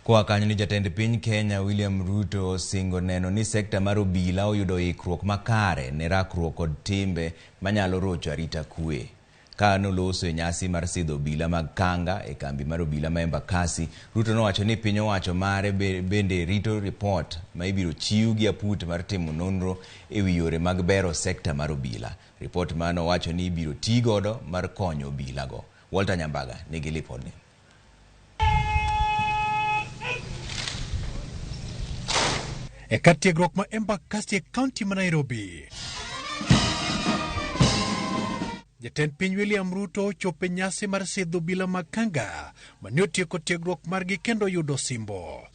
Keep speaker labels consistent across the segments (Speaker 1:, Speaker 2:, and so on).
Speaker 1: Koa kanyo ni jatend piny Kenya William Ruto osingo neno ni sekta mar obila oyudo ikruok makare ne rakruok kod timbe manyalo rocho arita kwe. Ka noloso e nyasi mar sidho obila mag Kanga e kambi mar obila ma Embakasi, Ruto nowacho ni piny owacho mare bende rito ripot ma ibiro chiw gi aput mar timo nonro e wi yore mag bero sekta mar obila. Ripot ma nowacho ni ibiro ti godo mar konyo obilago. Walter Nyambaga nigi lipodni.
Speaker 2: E kar tiegruok ma Embakasi e kaunti ma Nairobi. Jatend piny William Ruto ochopo e nyasi mar sidho obila mag Kanga mane otieko tiegruok margi kendo yudo osimbo.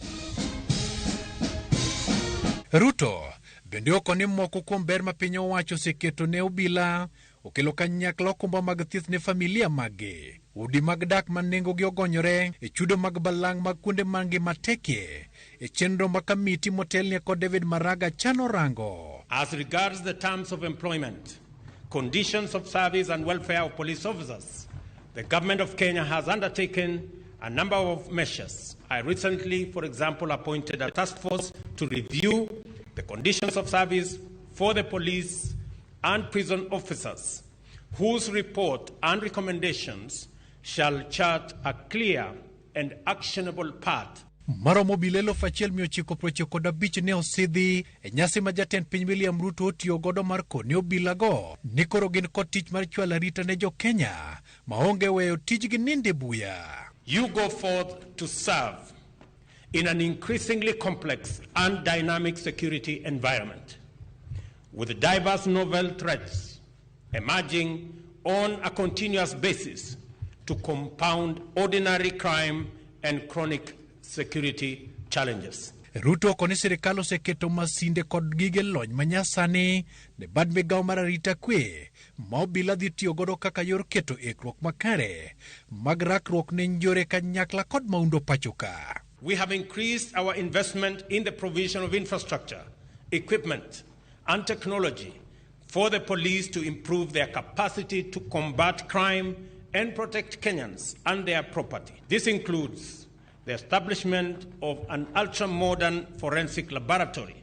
Speaker 2: Ruto bende oko ni moko kuom ber ma piny owacho oseketo ne obila okelo kanyakla okumba mag thieth ne familia maggi, udi mag dak ma nengogi ogonyore, e chudo mag balang' mag kuonde ma ngima tekie, e chenro ma kamiti motelnie kod David Maraga chano rango.
Speaker 3: As regards the terms of employment, conditions of service and welfare of police officers, the government of Kenya has undertaken a number of measures. I recently, for example, appointed a task force to review the conditions of service for the police and prison officers, whose report and recommendations shall chart a clear and actionable path.
Speaker 2: Maromo obila 1995 ne osidhi e nyasi ma jatend piny William Ruto otiyo godo mar kone obilago ni koro gin kod tich mar chwalo arita ne jo Kenya maonge weyo tijgi nindo e buya.
Speaker 3: You go forth to serve in an increasingly complex and dynamic security environment, with diverse novel threats emerging on a continuous basis to compound ordinary crime and chronic security challenges.
Speaker 2: Ruto okoni sirikal oseketo masinde kod gige lony manyasani ne bad migawo mar arita kwe ma obila dhi tiyo godo kaka yor keto ikruok makare mag rakruok ne njore kanyakla kod maundo pacho ka.
Speaker 3: We have increased our investment in the provision of infrastructure, equipment, and technology for the police to improve their capacity to combat crime and protect Kenyans and their property. This includes the establishment of an ultra-modern forensic laboratory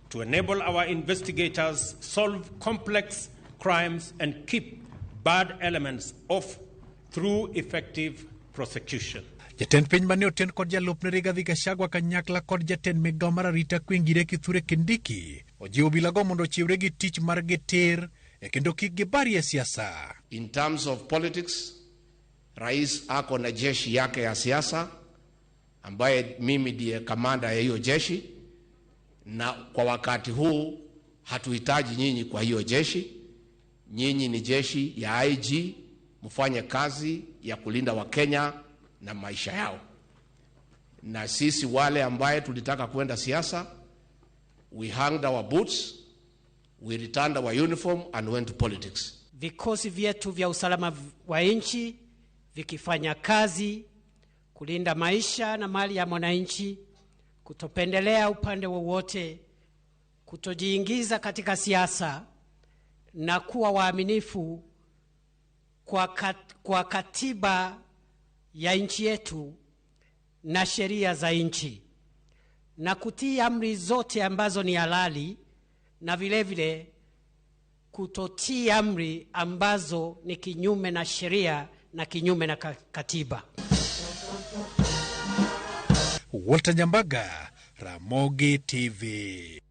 Speaker 3: to enable our investigators solve complex crimes and keep bad elements off through effective prosecution.
Speaker 2: Jatend piny mane oten kod jalupne Rigathi Gachagua kanyakla kod jatend migawo mar arita kwe Ngire Kithure Kindiki ojiwo obilago mondo ochiwre gi tich margi tir e kendo kik gibarie siasa.
Speaker 4: In terms of politics, rais ako na jeshi yake ya siasa ambaye mimi ndiye kamanda ya hiyo jeshi, na kwa wakati huu hatuhitaji nyinyi kwa hiyo jeshi. Nyinyi ni jeshi ya IG, mfanye kazi ya kulinda Wakenya na maisha yao. Na sisi wale ambaye tulitaka kwenda siasa, we hanged our boots, we returned our uniform and went to politics.
Speaker 5: Vikosi vyetu vya usalama wa nchi vikifanya kazi kulinda maisha na mali ya mwananchi, kutopendelea upande wowote, kutojiingiza katika siasa na kuwa waaminifu kwa katiba ya nchi yetu na sheria za nchi na kutii amri zote ambazo ni halali na vile vile kutotii amri ambazo ni kinyume na sheria na kinyume na katiba.
Speaker 2: Walter Nyambaga, Ramogi TV.